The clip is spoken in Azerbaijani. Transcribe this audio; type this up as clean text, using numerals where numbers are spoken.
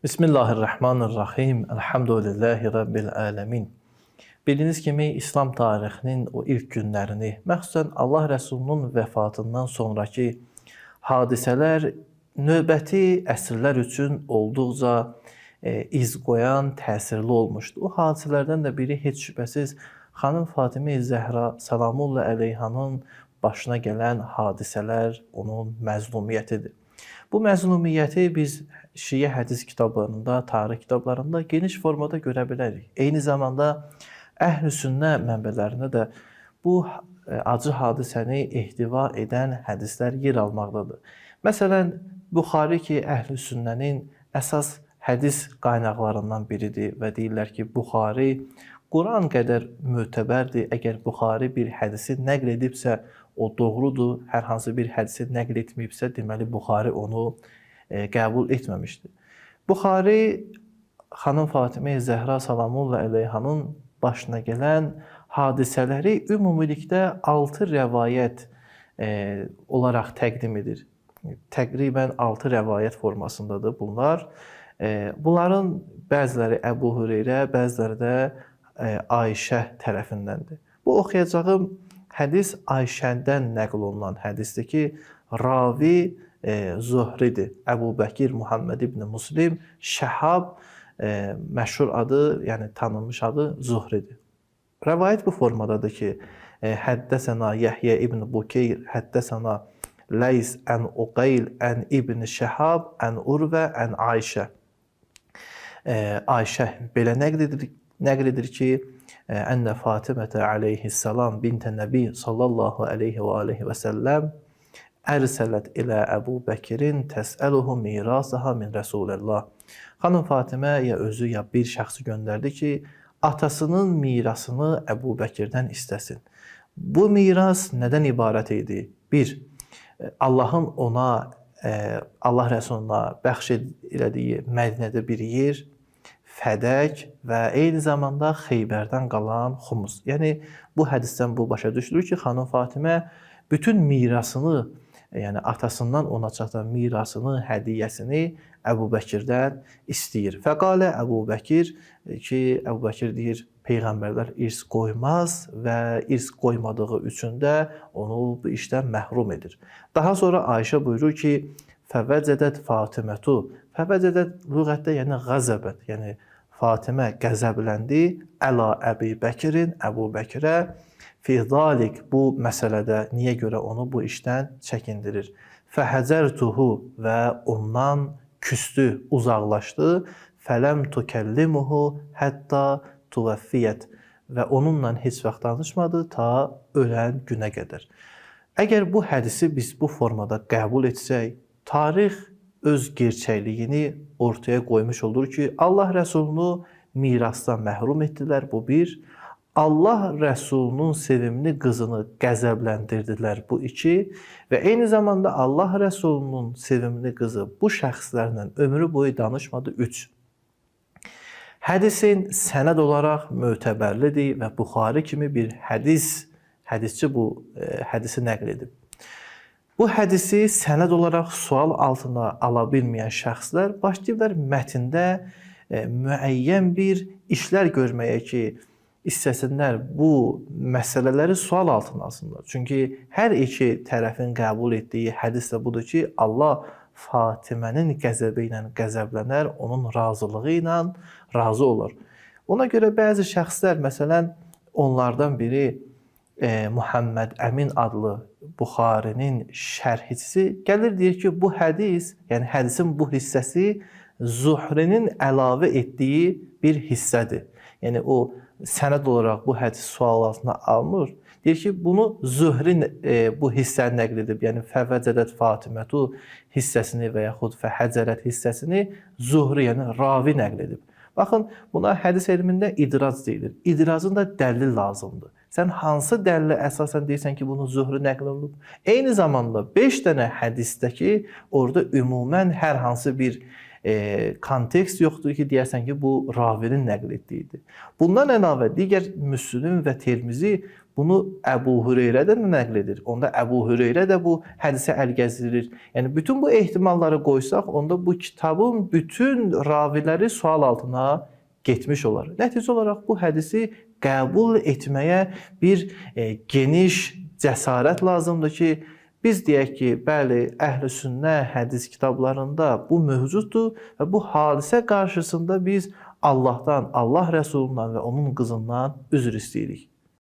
Bismillahirrahmanirrahim. Elhamdülillahi Rabbil alemin. Bildiyiniz kimi İslam tarixinin o ilk günlərini, məxsusən Allah Rəsulunun vəfatından sonrakı hadisələr növbəti əsrlər üçün olduqca iz qoyan, təsirli olmuşdu. O hadisələrdən də biri heç şübhəsiz xanım Fatimə Zəhra salamullah əleyhanın başına gələn hadisələr, onun məzlumiyyətidir. Bu məzlumiyyəti biz şiə hədis kitablarında, tarix kitablarında geniş formada görə bilərik. Eyni zamanda əhl-i sünnə mənbələrində də bu acı hadisəni ehtiva edən hədislər yer almaqdadır. Məsələn, Buxari ki, əhl-i sünnənin əsas hədis qaynaqlarından biridir və deyirlər ki, Buxari Quran qədər mötəbərdir. Əgər Buxari bir hədisi nəql edibsə, o doğrudur. Hər hansı bir hədisi nəql etməyibsə, deməli Buxari onu qəbul etməmişdir. Buxari xanım Fatimə Zəhra salamullah əleyhanın başına gələn hadisələri ümumilikdə 6 rəvayət olaraq təqdim edir. Təqribən 6 rəvayət formasındadır bunlar. Bunların bəziləri Əbu Hüreyrə, bəziləri də Ayşə tərəfindəndir. Bu oxuyacağım hədis Ayşədən nəql olunan hədisdir ki, ravi Zuhridir. Əbu Bəkir Muhammed ibn Muslim Şəhab məşhur adı, yəni tanınmış adı Zuhridir. Rəvayət bu formadadır ki, həddəsəna Yəhyə ibn Bukeyr, həddəsəna Leys ən Uqeyl ən İbn Şəhab ən Urvə ən Ayşə. Ayşə belə nəql edir ki, ənə Fatimətə aleyhissalam bintə Nəbi sallallahu aleyhi və aleyhi və səlləm ərsələt ilə Əbu Bəkirin təsəluhu mirasaha min Rəsulillah. Xanım Fatimə ya özü ya bir şəxsi göndərdi ki, atasının mirasını Əbu Bəkirdən istəsin. Bu miras nədən ibarət idi? Bir, Allahın ona, Allah Rəsuluna bəxş elədiyi Mədinədə bir yer, Fədək və eyni zamanda Xeybərdən qalan xumus. Yəni bu hədisdən bu başa düşülür ki, xanım Fatimə bütün mirasını, yəni atasından ona çatan mirasını, hədiyyəsini Əbu Bəkirdən istəyir. Fəqalə Əbu Bəkir ki, Əbu Bəkir deyir, peyğəmbərlər irs qoymaz və irs qoymadığı üçün də onu bu işdən məhrum edir. Daha sonra Ayşə buyurur ki, fəvəcədət Fatimətu. Fəvəcədət lüğətdə yəni qəzəbət, yəni Fatimə qəzəbləndi əla Əbi Bəkirin, Əbu Bəkirə fi zalik, bu məsələdə niyə görə onu bu işdən çəkindirir. Fəhəcərtuhu, və ondan küstü, uzaqlaşdı. Fələm tukellimuhu hətta tuvəffiyət, və onunla heç vaxt danışmadı ta ölən günə qədər. Əgər bu hədisi biz bu formada qəbul etsək, tarix öz gerçəkliyini ortaya qoymuş olur ki, Allah Rəsulunu mirasdan məhrum etdilər, bu bir. Allah Rəsulunun sevimli qızını qəzəbləndirdilər, bu iki. Və eyni zamanda Allah Rəsulunun sevimli qızı bu şəxslərlə ömrü boyu danışmadı, üç. Hədisin sənəd olaraq mötəbərlidir və Buxari kimi bir hədisçi bu hədisi nəql edib. Bu hədisi sənəd olaraq sual altına ala bilməyən şəxslər başlayıblar mətndə müəyyən bir işlər görməyə ki, istəsinlər bu məsələləri sual altına alsınlar. Çünki hər iki tərəfin qəbul etdiyi hədis də budur ki, Allah Fatimənin qəzəbi ilə qəzəblənər, onun razılığı ilə razı olur. Ona görə bəzi şəxslər, məsələn, onlardan biri Muhammed Əmin adlı Buxarinin şərhçisi gəlir deyir ki, bu hədis, yəni hədisin bu hissəsi Zuhrinin əlavə etdiyi bir hissədir. Yəni o sənəd olaraq bu hədis sual altına almır. Deyir ki, bunu Zuhri bu hissəni nəql edib. Yəni fəvəcədət Fatimətu hissəsini və yaxud fəhəcərət hissəsini Zuhri, yəni ravi nəql edib. Baxın, buna hədis elmində idrac deyilir. İdracın da dəlil lazımdır. Sən hansı dəlilə əsasən deyirsən ki, bunu Zuhri nəql olunub? Eyni zamanda 5 dənə hədisdəki orada ümumən hər hansı bir kontekst yoxdur ki, deyəsən ki, bu ravinin nəql etdiyidir. Bundan əlavə digər Müslim və Termizi bunu Əbu Hüreyrədən də nəql edir. Onda Əbu Hüreyrə də bu hədisə əl gəzdirir. Yəni bütün bu ehtimalları qoysaq, onda bu kitabın bütün raviləri sual altına getmiş olar. Nəticə olaraq bu hədisi qəbul etməyə bir geniş cəsarət lazımdır ki, biz deyək ki, bəli, əhl-i sünnə hədis kitablarında bu mövcuddur və bu hadisə qarşısında biz Allahdan, Allah Rəsulundan və onun qızından üzr istəyirik.